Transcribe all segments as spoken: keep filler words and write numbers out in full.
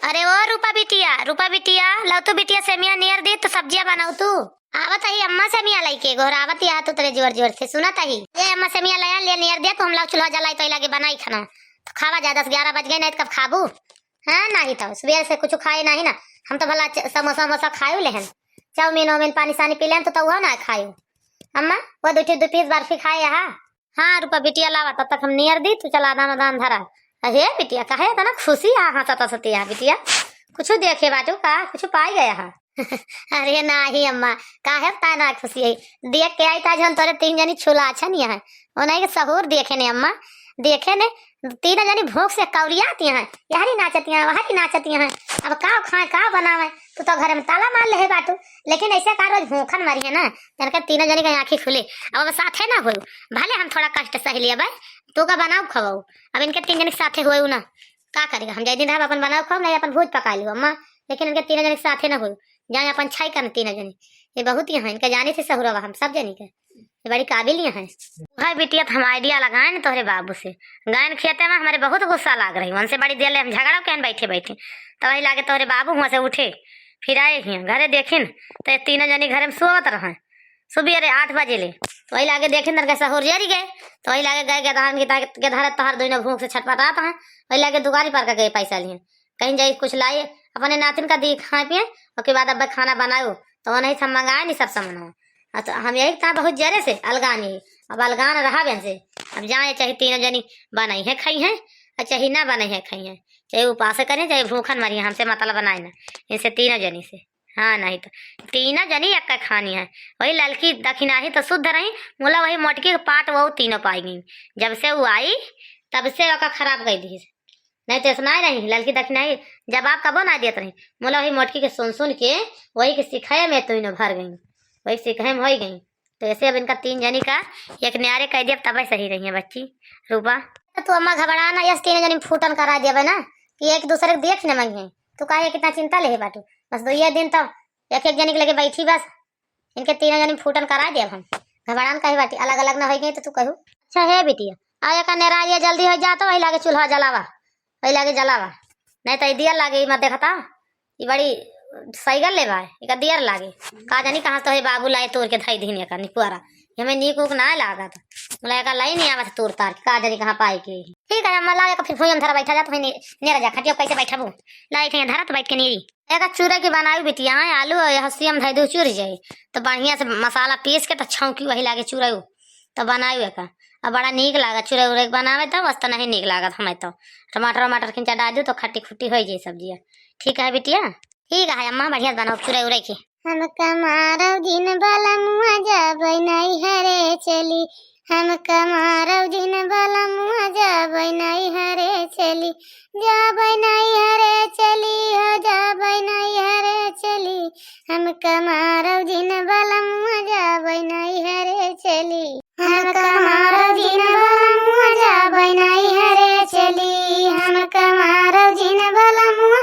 अरे ओ रूपा बिटिया, रूपा बिटिया, लव तू बिटिया सेमिया नियर दी, तो सब्जिया बनाऊ तू। आवत ही अम्मा सेमिया लइके, गोहरावत ही हाथ उतरे जोर जोर से, सुनत ही। ए अम्मा सेमिया लया, ले नियर दे, तो हम लोग चूल्हा जलाई तो लगे बनाई खाना। तो खावा जा, दस ग्यारह बज गए, नहीं तो कब खाबू? हाँ, नहीं तो सुबह से कुछ खाए नहीं ना। हम तो भला च-, समोसा वमोसा खाए लेहन, चाउमीन वाउमीन पानी सानी पी लेहन, तो, तो वह ना खाए। अम्मा, वो दो ठे दो पीस बर्फी खाए यहाँ। हाँ, रूपा बिटिया लावा, तब तक हम नियर दी, तू चला दान दान धरा। अरे बिटिया, काहे इतना खुशी आ हंसत हंसत आ बिटिया? कुछ देखे बाटू का, कुछ पाई गया है? अरे नाही अम्मा, काहे इतना खुशी है? देख के आई था जौन तोरे तीन जनी छुला अच्छा नहीं है, उन्हें के सहूर देखे ने अम्मा, देखे ने तीन जनी भूख से कौरियाती हैं, यहरी नाचती हैं, वहरी नाचती हैं। अब का खाए, का बनावे? तू तो घर में ताला मार ले बाटू, लेकिन ऐसे का रोज भूखन मरी है ना, तनके तीनों जनी के आँखी खुले। अब, अब साथे ना होई, भले हम थोड़ा कष्ट सह लिया भाई, तू का बनाऊ खवाऊ, अब इनके तीन जनी के साथे होई ना, का करेगा? हम जाए दिन रहब अपन बनाऊ खाऊ, नहीं अपन भूज पका लियो अम्मा, लेकिन इनके तीनों जनी के साथे ना होई, जाए अपन छाई करन तीनों जनी। ये बहुत यहाँ इनका जाने से सहुरवा हम सब जनी के। ये बड़ी काबिल यहाँ है। भाई बिटिया, तो हम आइडिया लगाए न तोहरे बाबू से। गए न खेते में, हमारे बहुत गुस्सा लाग रही, उनसे बड़ी देर ले हम झगड़ा कहन बैठे बैठे। तो वही लागे तोहरे बाबू हुआ से उठे, फिर आए हियाँ घरे देखिन, तो ये तीनों जनी घरे में सोवत रहे सुबेरे आठ बजे ले। तो वही लागे देखिन, तनके सहूर जरी गए। तो वही लागे गए गेदहन की ताकत, गेदहर तोहर दोनों भूख से छटपटात हैं। वही लागे दुकानी पर का गए पैसा लिए, कहीं जाई कुछ लाई, अपने नातिन का दी खाए पिए, ओके बाद अब खाना बनाओ। तो वो नहीं था, मंगाए नहीं सब सामान। हाँ, तो हम यही था बहुत जरे से अलगान ही, अब अलगान रहा बेन से। अब जाए चाहे तीनों जनी बनाई है खाई है, और चाहे ना बनाई है खाई है, चाहे उपास करें चाहे भूखन मरी, हमसे मतलब बनाए ना इनसे तीनों जनी से। हाँ, नहीं तो तीनों जनी एक खानी है। वही ललकी दखिनाही तो शुद्ध रही, मुला वही मोटकी के पाट वो तीनों पाई गई। जब से वो आई, तब से ओका खराब कर दी। नहीं तो ऐसा नहीं रही, ललकी दखिनाही जवाब कबो ना देत रही। मुला वही मोटकी के सुन सुन के वही के सिखाए में तीनों भर गई, वही सिखाए में हो गई। तो ऐसे अब इनका तीन जनी का एक न्यारे कह दिया, तब सही रही है बच्ची रूपा। तो तू अम्मा घबरा ना, यस तीन जनी फूटन करा देवे ना कि एक दूसरे के देख न मंगे। तू काहे कितना चिंता ले बाटू? बस दो ये दिन तो एक एक जनी के लगे बैठी बस। इनके तीनों जनी फूटन करा देब हम। घबरान कही बाटी, अलग अलग ना हो गई तो तू कहू। अच्छा हे बिटिया, आ एक नेरा ये जल्दी हो जा तो वही लागे चूल्हा जलावा, वही लागे जलावा। नहीं तो ई दिया लागे, ई मत देखता। ई बड़ी सैगल ले बा, एका दियर लागे। का जानी कहाँ से तो हे बाबू लाए तोड़ के धई दीन एका निपुआरा। हमें नीक उक ना लागत। बोला एका लाई नहीं आवत तोड़ तार के, का जानी कहाँ पाए के। ठीक है, हम ला एका फिर भुइयां धरा बैठा जात, वहीं ने-, नेरा जा, खटिया कैसे बैठबू? ला एक ठे धरा तो बैठ के नीरी। एका चूरा के बनाई बिटिया, आलू और हसियम धई दू चूर जाई। तो बढ़िया से मसाला पीस के तो छौंकी वही लागे चूरा। तो बनाई एका। अब बड़ा नीक लागत, चूरा उरा के बनावे तो बस तो नहीं नीक लागत हमें तो। टमाटर वमाटर खिंचा डाल दू तो खट्टी खुट्टी हो जाई सब्जिया। ठीक है बिटिया? ठीक है अम्मा, बढ़िया से बनाओ चूरा उरा के। हमका मारव जिन बलमुआ जाबै नैहरे चली, हमका मारव जिन बलमुआ जाबै नैहरे चली, जाबै नैहरे चली हो जाबै नैहरे चली, हमका मारव जिन बलमुआ जाबै नैहरे चली। हमका मारव जिन बलमुआ जाबै नैहरे चली, हमका मारव जिन बलमुआ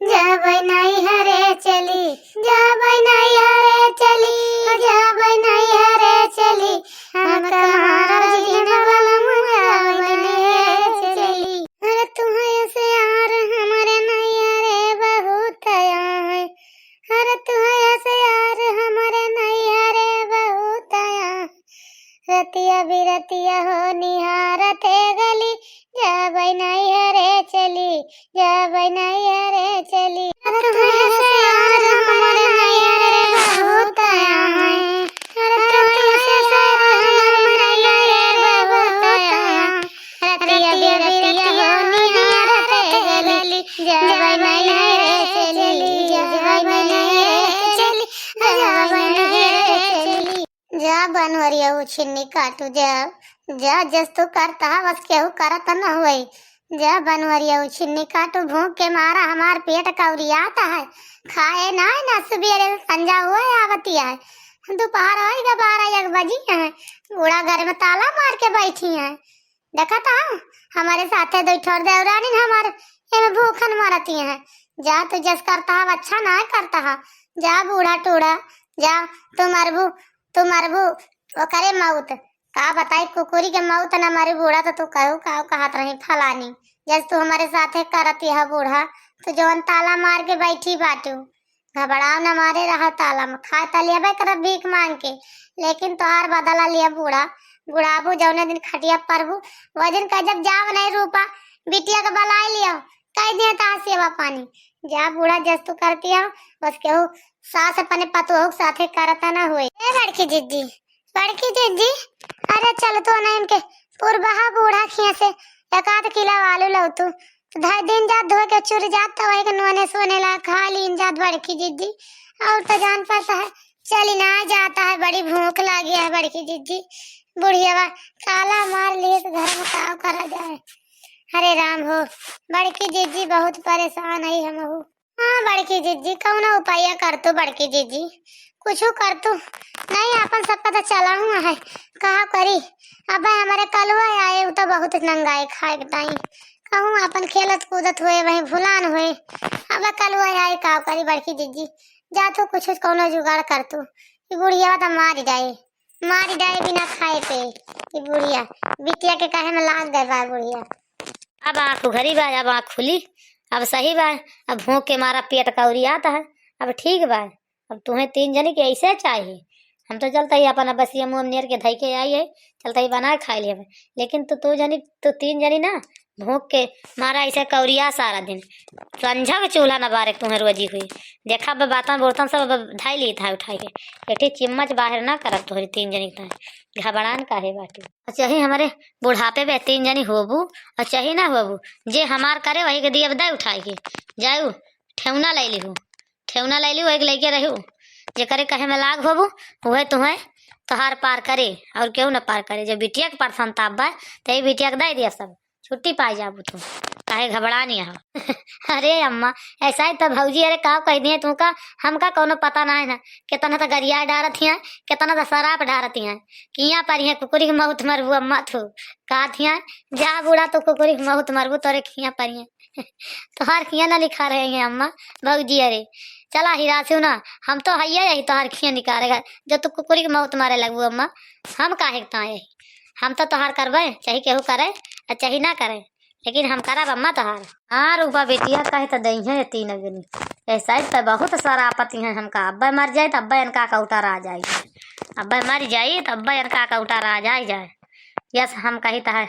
जाबै नैहरे चली, जाबै नैहरे चली, जाबै नैहरे चली। हमका मारव जिन बलमुआ जाबै नैहरे चली। अरे तुहैं से यार हमरे नैहरे बहुत आए, अरे तुहैं से यार हमरे नैहरे बहुत आए। रतिया बिरतिया हो निहारत गली, जाबै नैहरे चली, जाबै नैहरे चली। अरे तुहैं से यार हमरे नैहरे बहुत आए, अरे तुहैं से यार हमरे नैहरे बहुत आए। रतिया बिरतिया हो निहारत गली, जाबै नैहरे चली, जाबै नैहरे चली, जाबै नैहरे चली। जा बनवरिया उछिन्नी काटू जा, जा जस तू करता है, बस केहू करत न होई। जा बनवरिया उछिन्नी काटू, भूख के मारा हमार पेट कौरियात है, खाए ना है ना, सुबेरे से संझा हुए आवती है, दोपहर होई गा बारह एक बजी है, बूढ़ा घर में ताला मार के बैठी है। देखत हा, हमरे साथे दुइ ठोर देवरानी हमार एमे भूखन मरती हैं। जा तू जस करता हा, अच्छा नाहीं करता हा। जा बूढ़ा टूढ़ा, जा तू मरबू, तू मरबू ओकरे मौत। का बताई कुकुरी के मौत न मरी बूढ़ा, तो तू कहू का कहत रही फलानी। जस तू हमरे साथे करती हा बूढ़ा, तू जवन ताला मार के बैठी बाटू, घबराव न, मारे रहा ताला में, खाए त लेबे करब भीख मांग के, लेकिन तोहार बदला लिया बूढ़ा। बुढ़ाबू जौने दिन खटिया परबू, वह दिन कह जब जाव नहीं रूपा, बिटिया के बलाए लिया, कह दिया ता सेवा पानी। जा बूढ़ा, जस तू करती हो, बस केहू सास अपने पतोह के साथे करता ना होए। ए बड़की जिज्जी, बड़की जिज्जी, अरे चल तो ना इनके पुरबहा बूढ़ा खिया से एक आध किलो आलू लौतू, तो धई दिन जात धोए के चुर जात, तो वही के नोने सोने ला खा लीन जात बड़की जिज्जी। और तो जान पड़ता है, चली ना जाता है, बड़ी भूख लागी है बड़की जिज्जी। बुढ़ियावा ताला मार लिए तो घर में काव करा जाए। हरे राम हो, बड़की जिज्जी बहुत परेशान है हम हो। हाँ बड़की जिज्जी, कौनो उपाय कर तू बड़की जिज्जी, कुछ कर तू। नहीं, अपन सब पता चला हुआ है, कहा करी। अब हमारे कलुआ आए, उ तो बहुत नंगाए खाए के ताई। कहूँ अपन खेलत कूदत हुए, वहीं भुलान हुए। अब कलुआ आए, का करी बड़की जिज्जी, जा तू कुछ कौनो जुगाड़ कर तू। ई बुढ़िया तो मार जाए, मार जाए बिना खाए पे। ई बुढ़िया बिटिया के कहे में लाग गए बा बुढ़िया। अब आँख उघरी बा, अब आँख खुली, अब सही बा। अब भूख के मारा पेट कौरियात है, अब ठीक बा। अब तुम्हें तीन जनी के ऐसे चाहिए, हम तो चलता ही अपन बसिया मुँह नियर के धई के आई है, चलता ही बना के खाई लेबे। लेकिन तू, तू जनी, तू तीन जनी ना भूख के मारा ऐसे कौरिया सारा दिन। संझा के चूल्हा न बारे तुम्हें रोजी हुई। देखा अब बातन बर्तन सब अब धाई ली था उठाई के। एक ठे चिम्मच बाहर ना करब तोहरी तीन जनी के ताई। घबरान काहे बाटी? अच्छा ही हमारे बुढ़ापे में तीन जनी होबू और चाही ना होबू, जे हमार करे वही के दियब दे उठाई के। जाऊ ठेवना ले लिहू, ठेवना ले लिहू, एक लइके रहू, जेकरे कहे में लाग होबू, उहे तुहे तोहार पार करे और केहू न पार करे। जब बिटिया के परसन ताप बा, त ई बिटिया के दे दिया सब, छुट्टी पाई जाबू तू, काहे घबरानी हो? अरे अम्मा, ऐसा ही तो भौजी, अरे का कह दिए तू का, हमका कौनो पता ना है ना, कितना तो गरिया डारत हिया, कितना तो शराब डारत हिया, किया पर हिया कुकुरी के मौत मरबू अम्मा तू, का थिया, जा बूढ़ा तो कुकुरी के मौत मरबू तोरे खिया पर हिया। तोहार खिया ना निखार है ये अम्मा, भौजी अरे। चला ही रासू ना, हम तो हइये यही तोहार खिया निकारेगा, जो तू कुकुरी के मौत मारे लगबू अम्मा। हम काहे के ताए यही, हम तो तोहार करबे, चाहे केहू करे और चाहे ना करे, लेकिन हम करब अम्मा तोहार। हाँ रूपा बिटिया, कहे तो दइहे तीन जनी, ऐसा ही तो बहुत सारा आपत्ति है हमका। अब्बे मर जाए तो अब्बे इनका कौटा आ जाए, अब्बे मर जाए तो अब्बे इनका कौटा आ जाए जाए। यस हम कही तो है,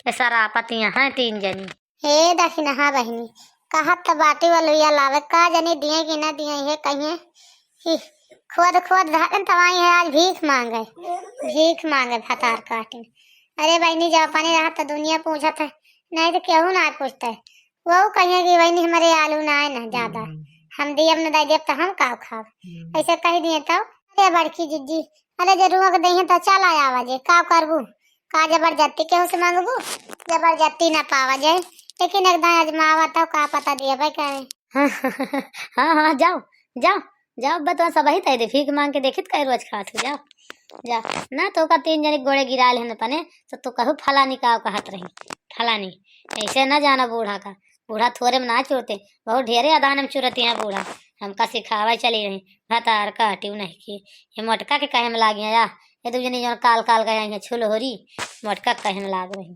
ये सारा आपत्तियाँ हैं तीन जनी। हे दखिनहा बहिनी, कहत त बाटी वलुइया लावे, का जनी दिए कि ना दिए, ये कहिए कि खोद खोद धरन तवाई है, आज भीख मांगे, भीख मांगे भतार काटिन। अरे बहिनी, जब अपने रहत त दुनिया पूछत है, नहीं तो केहू ना पूछता है। वो कहिए कि बहिनी हमारे आलू ना है ना ज्यादा, हम दियब न दे देब तो हम का खाब, ऐसे कह दिए तो। अरे बड़की जिज्जी, अरे जरूर के दइहे तो चला आवा जे, का करबू? का जबरदस्ती केहू से मांगबू? जबरदस्ती ना पावा जाए, लेकिन एकदम आजमावा तो का पता दिया भाई करे। हाँ, हाँ, हाँ, जाओ, जाओ, जाओ, बतवा सब ही तय दे, भीख मांग के देखित कई रोज खात हो, जाओ, जाओ। ना तो का तीन जने गोड़े गिराल है अपने, तो तू कहू फलानी का कहत रही, फलानी। ऐसे ना जाना बूढ़ा का, बूढ़ा थोरे में ना चुरते, बहुत ढेरे अदान में चुरती हैं बूढ़ा। हमका सिखावे चली रही, भतार काटियो नहीं की। ये मोटका के कहे में लागी है या, ये दू जनी जौन काल काल गए हैं छुलहोरी, मोटका के कहे में लाग रही।